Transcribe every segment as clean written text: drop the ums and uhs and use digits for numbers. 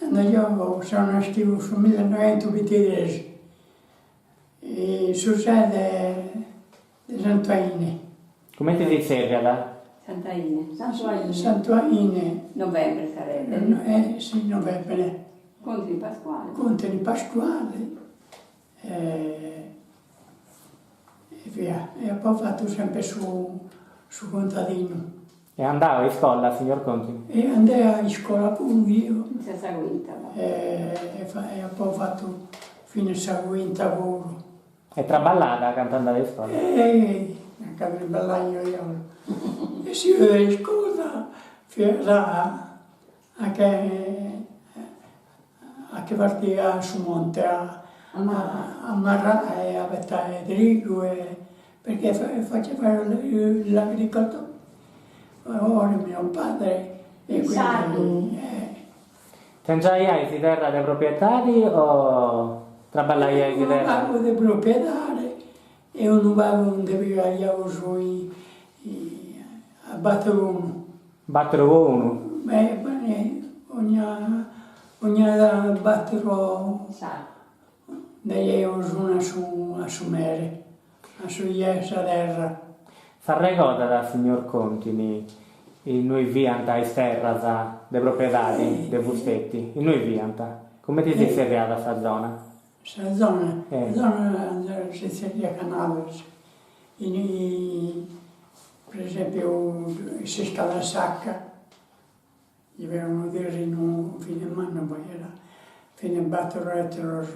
Cando io so naschiu in su millenoighentovintitres, in su ses de Santu 'Aine. Cumenti si tzerriat? Sant'Aine. Santu Aine. Santu 'Aine. Novembre sarebbe. Eh si, novembre. Contini Pasquale. Contini Pasquale e via. E apo fatu sempre su su contadinu. E andau a iscola, signor Contini? E andai a iscola puru io. Finzas sa quinta. E apo fatu finas sa quinta puru. E traballada candu andada a iscola? Eh, ca traballaio eo. Essiu de iscola fiat a che a che partia a su monte a a marrai e a betai trigu e perché faceva l'agricoltore mio padre e quindi Tengiaiais terra de proprietadi o traballaiais terra? Unu pagu de propriedade e unu pagu nde pigaiaus a baturu unu. Baturu po unu? Ogna ogna baturu nde 'iaus una a su mere, a su chi 'iat sa terra. S'arregodat, signor Contini, innui fiant is terras de propriedadi de Fusteti? Innui fiant? Cumenti si tzerriat sa zona? Sa zona? Sa zona si tzerriat Canales, in per esempiu s'iscala Sacca Chi fiat unu terrinu fine mannu b'aiat fine bator eteros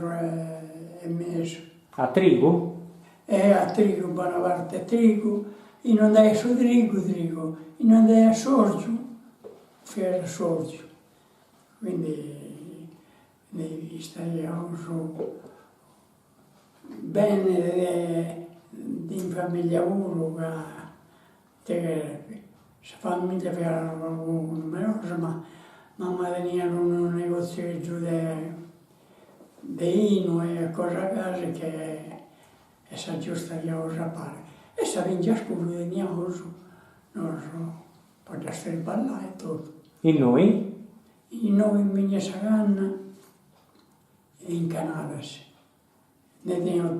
e mesu. A trigu? E a trigu, bona parte trigu, inue andaiat su trigu, trigu, inue andaiat s'orgiu, fiat s'orgiu. Quindi istaiaus bene in familia puru ca Sa familia fiat unu pagu numerosa ma mama teniat unu negozieddu de de 'inu e cosa gasi che e s'aggiustaiaus a pare. E sas bingias puru teniaus nosu po ddas triballai e totu. Innui? Innoi in Bingia Sa Canna e in Canales. Nde teniaus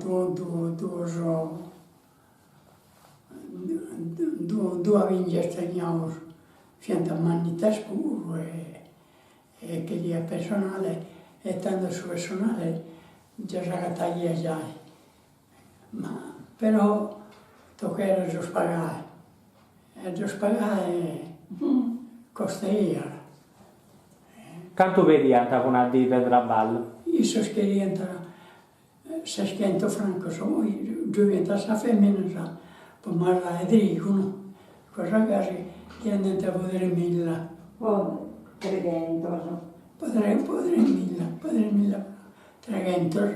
duos duas bingias teniaus, fiant mannitas puru e cheriat personale e tando su personale già s'agataiat giai, ma però tocaiat a ddos pagai e a ddos pagai costaiat. Cantu pediant po una dì de traballu? Issos cheriant seschentos francos, poi ddoi fiant sas feminas po marrai trigu, no, cosa gasi, chi andaiant po tremilla. Po treghentos. Po po tremilla, po tremilla, treghentos,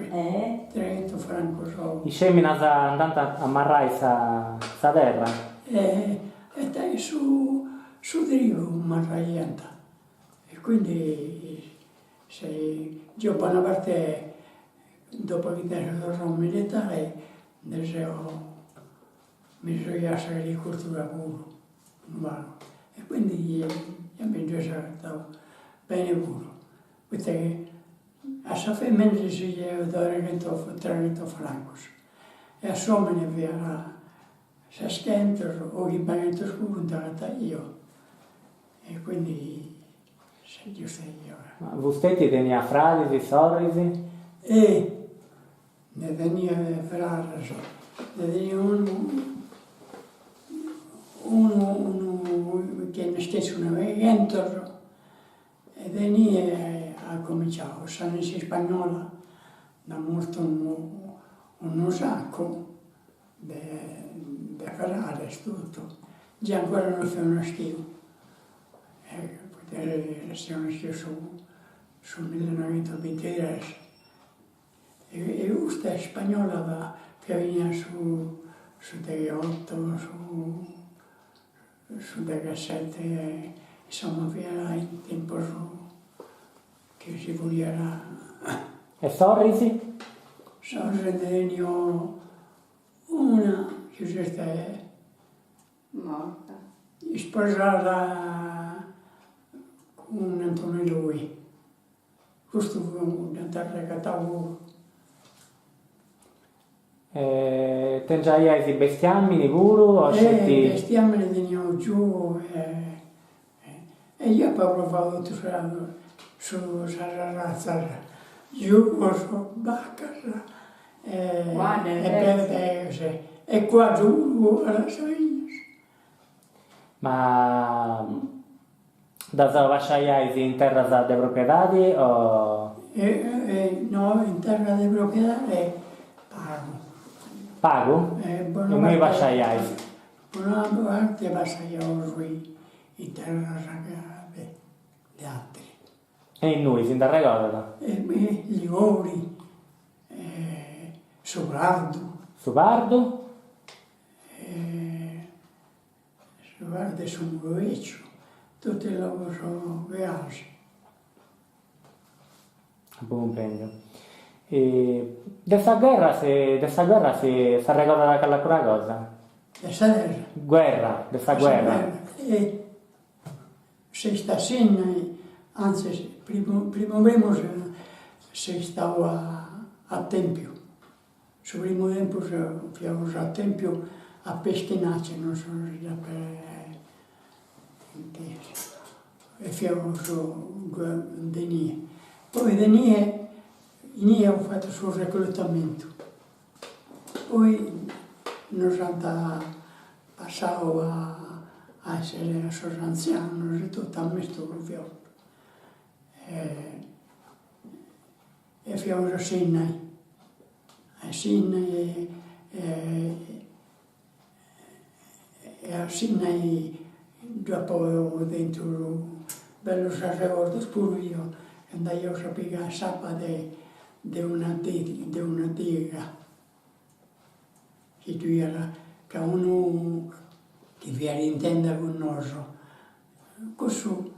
treghentos francos. Is feminas andant a marrai sa terra? E e su su trigu marraiant e quindi se geo bona parte dopo chi deo so torrau militare nde seo mi so a s'agricoltura puru unu pagu e quindi già mi ddoi so agatau beni puru, poita chi a sa femina ddis giaiaus treghentos francos e a s'omini fiat seschentos o chimbaghentos puru nd'agataio e quindi s'aggiustaiat. Ma Fusteti teniat fradis, sorris? E nde tenia de frades, nde tenia unu unu unu chi est naschiu in su noighentos e de inie at cominciau, sa ispagnola nd'at mortu unu saccu de de frades totu, già ancora non fio naschiu, poita seu naschiu su su millinoighentovintitres, e custa ispagnola fiat benia su su degheoto su su deghesete, insoma fiat in tempus chi si furiat. E sorris? Sorris nde tenio una chi s'est Morta. Isposada cun Antoni Loi. Custu dd'ant arregatau puru. E tengiaiais bestiamini puru o sceti. Bestiamini teniaus giuu e e io apo provau totu sas arratzas, giuos, bacas e berbeghes e cuaddu puru a sas Ma ddas pasciaiais in terras de propriedadi o. No, in terra de propriedade pagu. Pagu? Innui pasciaiais? Bona parte pasciaiaus in terras de ateri. E innui, si nd'arregodat? Liguori, Su Pardu. Su Pardu? Su Pardu e su Muru 'Ecciu, totu is logus gasi. Apu cumprendiu. De sa gherra si de sa gherra si s'arregodat calincuna cosa? De sa gherra? Guerra, de sa guerra. Seu istau a Sinnai, antzis primu primu primu seu istau a Tempiu Su primu tempus fiaus a Tempiu a Peschinacci, non so si dd'apu intesu, e fiaus de inie. Poi de inie, inie apu fatu su reclutamentu, poi nos ant passau a essere a sos antzianos e totu a mesturu fiaus. E fiaus a Sinnai, a Sinnai e a Sinnai ddu apo tentu bellus arregordus puru io, andaiaus a pigai s'abba de de una de una diga chi ddu iat ca unu chi fiat in tenda cun nosu, cussu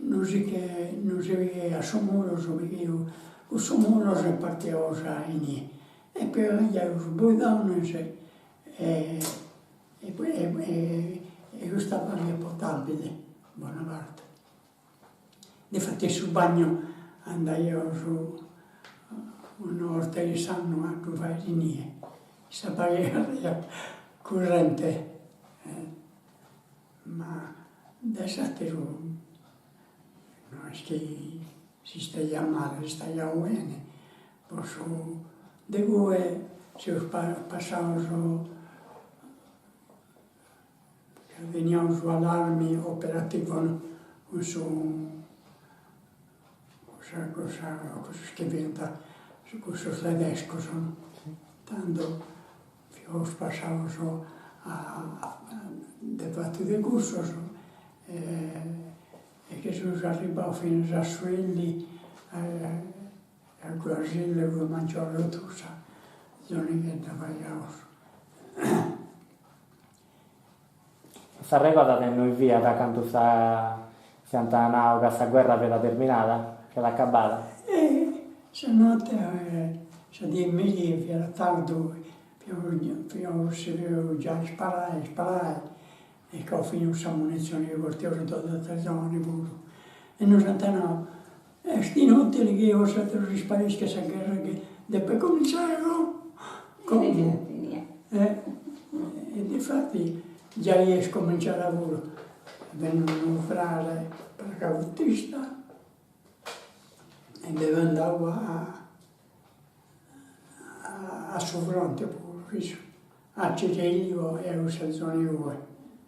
Nos si che nos si pighaiat sos mulos, pigaiaus cussos mulos e partiaus a inie e pigaiaus boidones e e e custa abba fiat potabile, bona parte. Difatis su bagnu andaiaus una 'orta in s'annu a ddu fai inie, s'abba fiat currente Ma de s'ateru no est chi si istaiat male, si istaiat bene, po su de cue seus passados ca teniaus allarmi operativu no cun su cun sa cussos chi fiant cussos tedescos no, tando Fiaus passaus a de fatu de cussos e che seus arribbaus finas a Suelli a Guasilla e Manciori totu cussa zonighedda faiaus. S'arregodat innui fiat candu s'iant nau ca sa guerra fiat terminada, fiat acabada? Sa note, sa die merie fiat tardu, fiaus sighiu giai a sparai, sparai, e ca at finiu sa munitzioni chi portiaus in totu sa zona puru. E nos ant nau, est inutili chi 'osatrus ispareis ca sa gherra depet cominciai como. E difati giai est cominciada puru, benit unu frade paracadutista e deu andau a a su fronte puru, issu, a Ciriello e a cussa zona igue.